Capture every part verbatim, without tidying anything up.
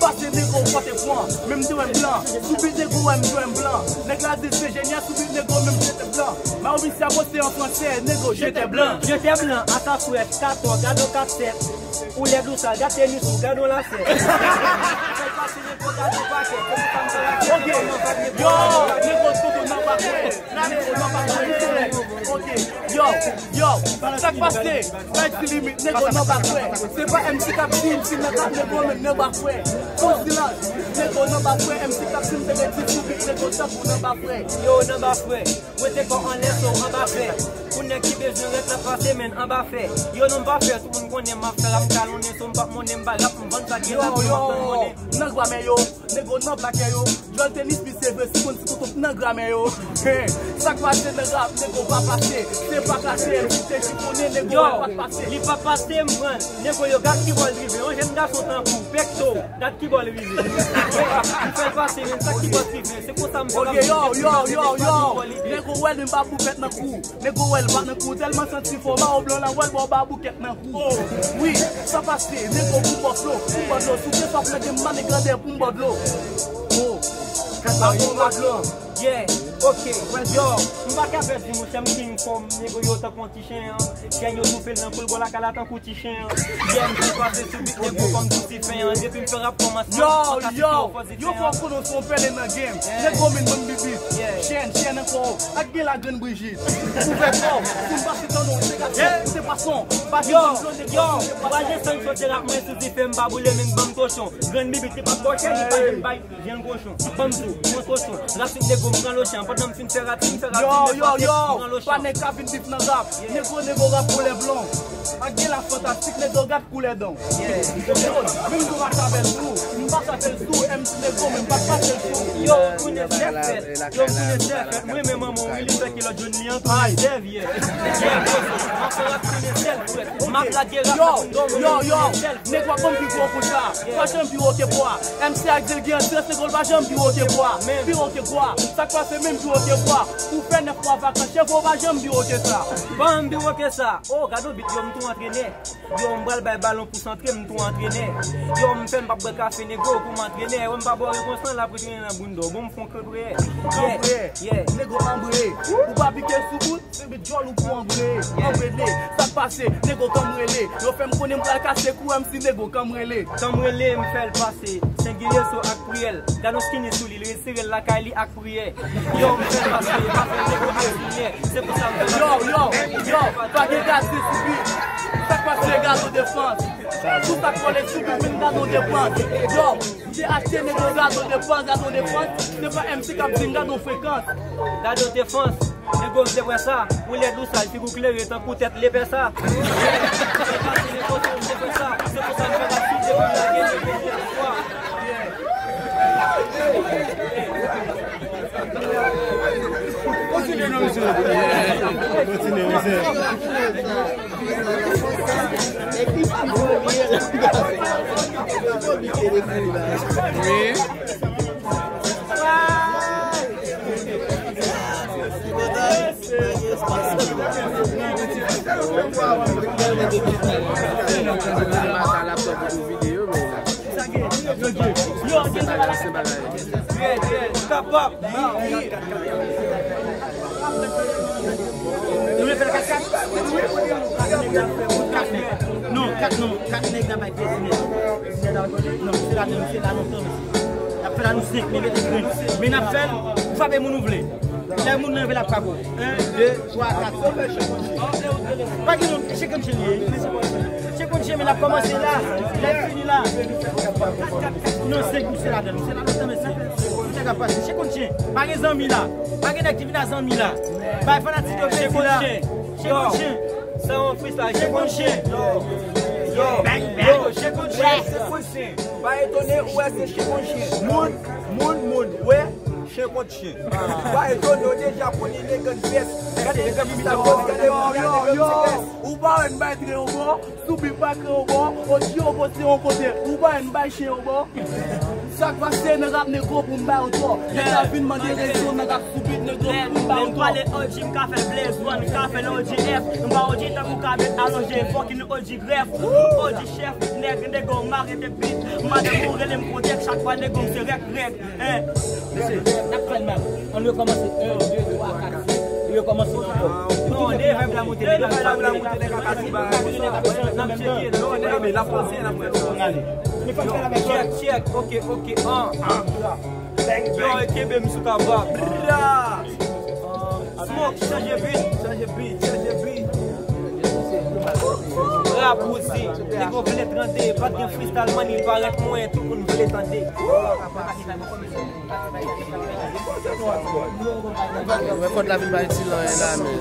Pase nego, w pote pran, menm te wè m blan. Sou bit nego wè m jwe m blan. Nèg la di se jenyè, sou bit nego menm jete blan. Mayo Misia poste an fransè, nego jete blan. Jete blan, ata swèt, katò, gado kasèt. Ou lèd ou sal, gad tenis ou, gad on lasèt. Fè l pase nego, gad on pakèt. Ok, yo, nego toutou nan pa kwè. Nan nego nan pa kwè. Ok, yo, yo, sa k pase? Bay ti limit, nego nan pa kwè. Se pa M C k ap di m si nan rap, nego menm nan pa kwè. Fo silans, nego nan pa kwè. M C k ap di m se betiz sou bit, nego tankou nan pa kwè. Yo, nan pa kwè. Mwen te kò anlè so anba fè. Pou nèg ki bezwen rèt la pase menn anba fè. Yo non m pa fè, tout moun konnen m ap fè rap m kalonnen so m p ap monnen m bay rap m vann sa gen la pou m ap tann monnen. Nan gramè yo, nego nan plakè yo. Djòl tenis misye vre si konn si konn nan gramè yo. Sa k pase nan rap, nego pa pase. Se pa kase, M C te chifonnen, nego wè pa t pase. Li pa pase m pran. Nego yo gad ki bò l rive. Yon jèn gason tankou Pekto. Gad ki bò l rive. M fè l pase, men sa ki bò l rive. Se konsa m fè rap. Ok, yo, yo, yo, yo. Nego wè l, m pa pou fèt nan kou. Nego wè l pa nan kou. Tèlman santi fò, ba w blan la, wè l ba w ba boukèt nan kou. Wi, sa pase, nego pou bò flo, pou bò dlo. Si w te swaf nan game, mande grandè pou m bò dlo. Oh, kasa pou bò dlo. Yeah, ok, yo, m pa ka pèdi monchè m king fòm, nego yo tankou yon ti chen an. Chen yo toufe l nan kou l bò lakay la tankou ti chen an. Yeah, m tou pase sou bit nego kòm tou ti fen an. Depi m fè rap kòmansman, yo, yo, yo fè w konnen w se yon pèlen nan game. Nego menm banm bibit. Chen, chen ankò. Ak gen la grenn Brijit. Ouvè kò w. Pou m pase tann ou, se gason, ou se pwason. Pa gen yo, yo, ou pa gen san sote rap mwen sou dife m pa boule menm banm kochon. Grenn bibit li pa bòchè, li pa janm bay. Jan kochon, banm tou, pran kochon. Rasin nego m pran lochan, pandan m fin fè ratin, fè ratin, yo, yo, yo, pran lochan. Pa nèg ka vin bif nan rap. Nego, nego rap koulè blon. Ak gen la fantastik, nego gad koulè dan. Yo, menm tou matravèl tou. M pa sa fè l tou, M C nego, men m pa t pase l tou. Yo, kounye sèfèt, yo, kounye sèfèt. Mwen, men manman, wi, li fè kilòt jòn li an, kounye sèfèt. Yeah, yeah, m ap fè rap kounye sèfèt. M ap lage rap nan moun dòmi, yo, yo, kounye sèfèt. Nego ap ban m pi gwo kontra. Pa janm pi wo ke bwa. M C a di l gen antrans, nego l pa janm pi wo ke bwa. Pi wo ke bwa. Sa k pase menm pi wo ke bwa. Ou fè nèf mwa vakans, chèf ou pa janm pi wo ke sa. Pa janm pi wo ke sa. Oh, gad on bit, yo, m tou antrenè. Yo, m pral bay balon pou santre, m tou antrenè. Yo, m fè m p ap bwè kafe, nego, pou m antrenè. Yo, m pa bwè repons lan, l ap retounen nan bounda w. Bon, m fè on krè priyè. Yeah, yeah. Nego anbre. Ou pa pike sou bout. Se bit djòl ou pou anbre, anbre ne. Sa k pase, nego kan m rele. Yo fè m konnen m pral kase kou M C nego kan m rele. Kan m rele, m fè l pase. Sengilye so ak pliyèl. Gad on skinny sou li, l resere l lakay li ak priyè. Yo, m fè l pase, pa fè nego ak sinè. Se pou sa m fè yo, yo, yo, pa gen gaz sou bit. Sa k pase, gaz an defans. Tout sa k kole sou bit, menm gaz an defans. Yo, m te achte nego gaz an defans, gaz an defans. Se pa M C k ap di m gaz an frekans. Gad on defans. Nego m te wè sa, ou lèd ou sal, figi w klere tankou tèt lepè sa. Se pase lepòt ou m te fè sa, se konsa m fè rap sou depi m lage lepè fwa. Kontinye non, mesye. Kontinye, mesye. Wi. Kapab. Nou vle fè l kat kat? Non, kat non, kat nèg nan bay pyès nèg. Non, se la menm, se la lontan, mesye. N ap fè la nou senk, men mete grenn. Men n ap fè l, ou frape moun ou vle. Lè moun nan vle l ap frape w. En, de, twa, kat. Pa gen non, senkant chen li ye. Senkant chen, men n ap kòmanse la. Lè l fini la. Non, senk, ou se ladan, ou se ladan, tanmen senk. Ou te ka pase. Senkant chen. Pa gen zanmi la. Pa gen nèg ki vin a zanmi la. Bay fanatik yo plezi la. Senkant chen. Sa yon freestyle, senkant chen. Yo, yo, yo, senkant chen. Pa etone, ou wè se senkant chen. Moun, moun, moun, wè. Chen kont chen. Pa etone w deja konnen nèg an vès. Gade nèg an vès la, gade moun nan nèg an ti vès. Ou pa wè n bay tre yon bò, Soubi pa kre yon bò, O G yon bò se yon kote. Ou pa wè n bay chen yon bò. Sa k pase nan rap negro pou m ba yo tò. Nèg la vin mande rezon nan rap Soubi negro pou m ba yo tò. Lè m pale O G m ka fè Blaze One, m ka fè nan O G F. M ba O G tankou kabèt alonje, fucking O G grèf. O G chèf, nèg, nèg yo mare te bit. Madanm ou rele m kontèk, chak fwa nèg yo se rèk rèk. Eh, mesye, n ap fè l mal. Ann rekòmanse. En, de, twa, kat, senk. Rekòmanse ankò. Non, de vèb la moute, de vèb la moute, nèg la pase ba. N ap tcheke, non, nèg la pase, n ap fè l. Ann ale. Check, check, ok, ok, an. Yo, e kenbe m sou kaba. Bra! Smoke, chanje beat. Chanje beat, chanje beat. Rap Uzi, nèg yo vle trande, pa t gen freestyle man, li parèt mwen, tout moun vle tande. Rekòd la vin pa itil anyen la, men.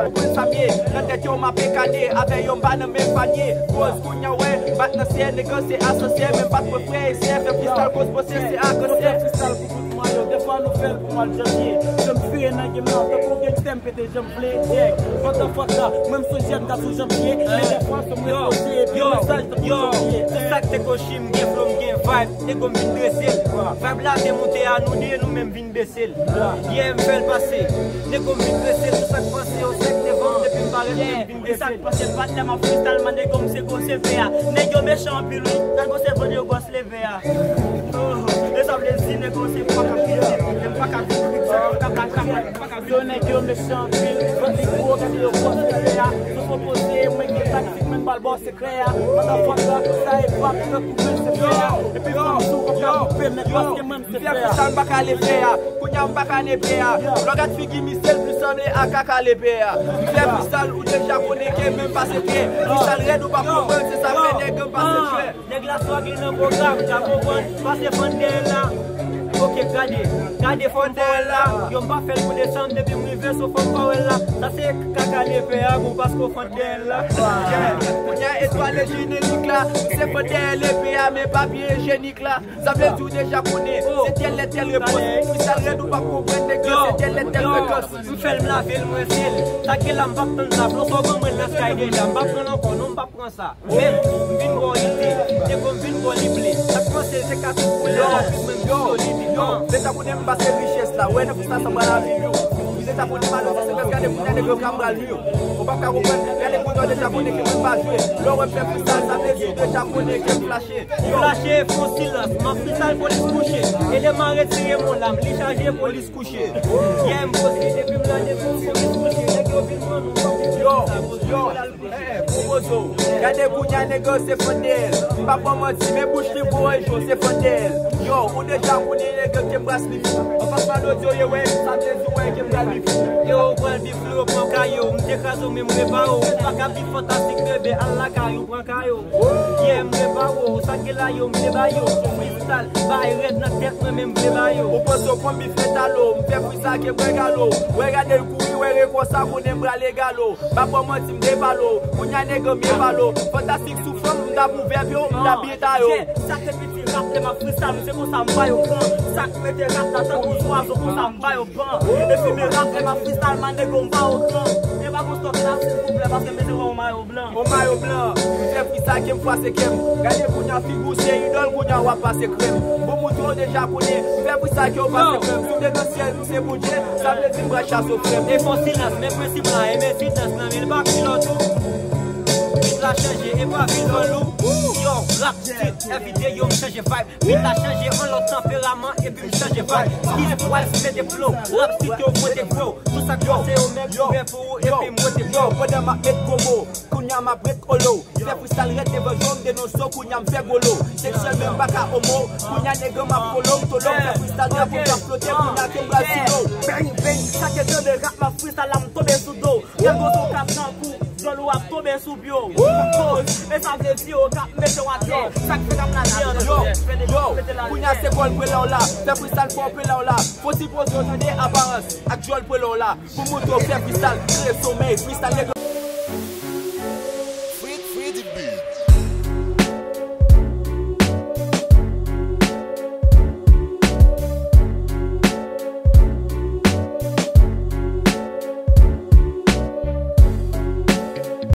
Ou konn sa m ye, nan tèt yo m ape kade, avè yo m pa nan menm panye. Koz kounye a w wè, bat nan syèl, nèg se asansè, men m pa t wè frè e sè, fè freestyle koz pwosè se akansè. Nou fè freestyle pou kout mayo, defwa nou fè l pou mwa janvye. Jan m vire nan game nan, tankou gangstè m pete jan m vle, yeah. Motherfucker, mwen m sou jèn, ka sou janvye, men defwa se mwen poze, epi mesaj tankou janvye. Se sa k te kochi m, gen flow, m gen vibe, nèg yo m vin drese l. Vibe la te moute a nou de, nou menm vin bese l. Yeah, m fè l pase. Nèg yo m vin prese, tout sa k panse yo sèk devan m, depi m parèt, m vin prese. E sa k pase bat lè m ap freestyle, man, nèg yo m se gwo sevè a. Nèg yo mechan anpil, wi. Gad gwo sevè yo gwòs leve a. Oh, e sa vle di, nèg yo se pa ka piti. M pa ka vin piti, m pa ka, pa ka, pa ka. Yo, nèg yo mechan anpil, vant li gwo, gade yo gwòs leve a. Sou konpoze, mwen gen taktik, men m pral ba w sekrè a. Motherfucker, sa e pap, yo kouvri sekrè a. Epi fanm sou, kòm ka koupe nèt, paske mwen M fè freestyle, m pa ka ale fè a. Kounye a m pa ka ne pye a. Lè w gad figi misye, l plis sanble a kaka lepè a. M fè freestyle, ou deja konnen ke menm pase pye. Freestyle rèd, ou pa konprann, se sa fè nèg yo m pase frè. Nèg la swag li nan pwogram, ka konprann, pase fann dèyè l la. Ok, gade, gade fann dèyè l la. Yo m pa fè l pou desann, depi m rive sou fann pa wè l la. Sa se kaka lepè a, bon, paske w fann dèyè l la. Kounye a etwale jenerik la, se fann dèyè lepè a, men papye jenik la. Sa vle di w deja konnen, se tèl lèt tèl repons. Freestyle rèd ou p ap konprann nèg yo, se tèl lèt tèl frekans. M fè l, m lave l, m rense l. Sa k gen la, m p ap tann la. Flow sa w ban mwen l nan sky deja. M p ap pran l ankò, non, m p ap pran sa. Men, m vin ba w ide. Nèg yo m vin ba w li ble. Sa k panse se ka tout koulè la, mwen m solid. Yo, deja konnen m pase richès la. Wè nan freestyle sa m pral avili w. Ou deja konnen malè se bèf, gade kounye a nèg yo ka m pral li w. Ou p ap ka konprann, gade kounye a w deja konnen ke mwen pa jwe. Lè w wè m fè freestyle, sa vle di w deja konnen ke m flash. Flash, fon silans, m ap freestyle polis kouche. Eleman retire mon lam, li chaje polis kouche. Yeah, m poze, depi m lande pou polis kouche. Nèg yo vin pran nou, yo, yo, eh, eh, pwopoze w. Gade kounye a nèg yo se fann dèyè l. M pa pran manti, men bouch li pou rejo, se fann dèyè l. Yo, ou deja konnen nèg yo ke m bras li fou. Anfas malodyo ye wè, sa vle di wè ke m pral li fou. Yo, ou pral viv fou, yo pran kay yo. M te kraze w, men m repare w. Ou pa ka viv fantastik, bebe, al lakay ou. Pran ka yo. Yeah, m te ba wo, sa k gen la yo, m te ba yo. Freestyle, bay rèd nan tèt mwen, men m te ba yo. Ou panse w konn bif met alo, m fè freestyle ke m regalo. Wè gade l kouri, wè rekò sa konnen m pral egalo. Pa pran manti, m te pale w. Kounye a nèg yo m ye pale w. Fantastik sou fanm, m t ap ouvè pye w, m t ap byen ta yo. Yeah, sa k te piti rap, lè m ap freestyle, se konsa m ba yo gran. Sa k mete rap la tankou zwazo, konsa m ba yo ban. E si m rap, lè m ap freestyle, man, nèg yo m ba yo gran. E pa gon stòk la, silvouplè, paske m bezwen wè yon mayo blan. On mayo blan, m fè freestyle ke m fwase kè m. Gade kounye a figi w se idòl, kounye a w ap pase krèm. Bon, mouton w deja konnen, m fè freestyle ke w pase krèm. Si w te nan syèl, m se Bondye, sa vle di m pral chase w frè m. E fò silans, men prensip la, e men silans nan men l pa pilòt ou. Bit la chanje, e pa vin lòl ou. Yo, Rap street, everyday yo m chanje vibe. Beat la chanje, on lòt tanperaman, epi m chanje vibe. Skiz, vwal, mete flow. Rap street yo, mwen te grow. Tout sa k pase yo, menm ouvè pou ou, epi mwen te grow. Pandan m ap met gwo mo, kounye a m ap ret olo. Fè freestyle ret devan yo, m denonse w, kounye a m fè golo. Seksyèl men m pa ka omo, kounye a nèg yo m ap kolo, m tolo, m fè freestyle drapo k ap flote, kounye a ke m pral sou do. Bang, bang, sa ke tande rap, m ap freestyle la, m tonbe sou do. Kèlkeswa w ka pran kou, djòl ou ap tonbe sou pye w. Koz, e sa vle di yo k ap mete w atè. Sa k fè k ap lage an yo, yo, kounye a se kòl prela w la. Fè freestyle fò prela w la. Fò sipoze w tande aparans ak djòl prela w la. Pou montre w fè freestyle, kreye somèy, freestyle nèg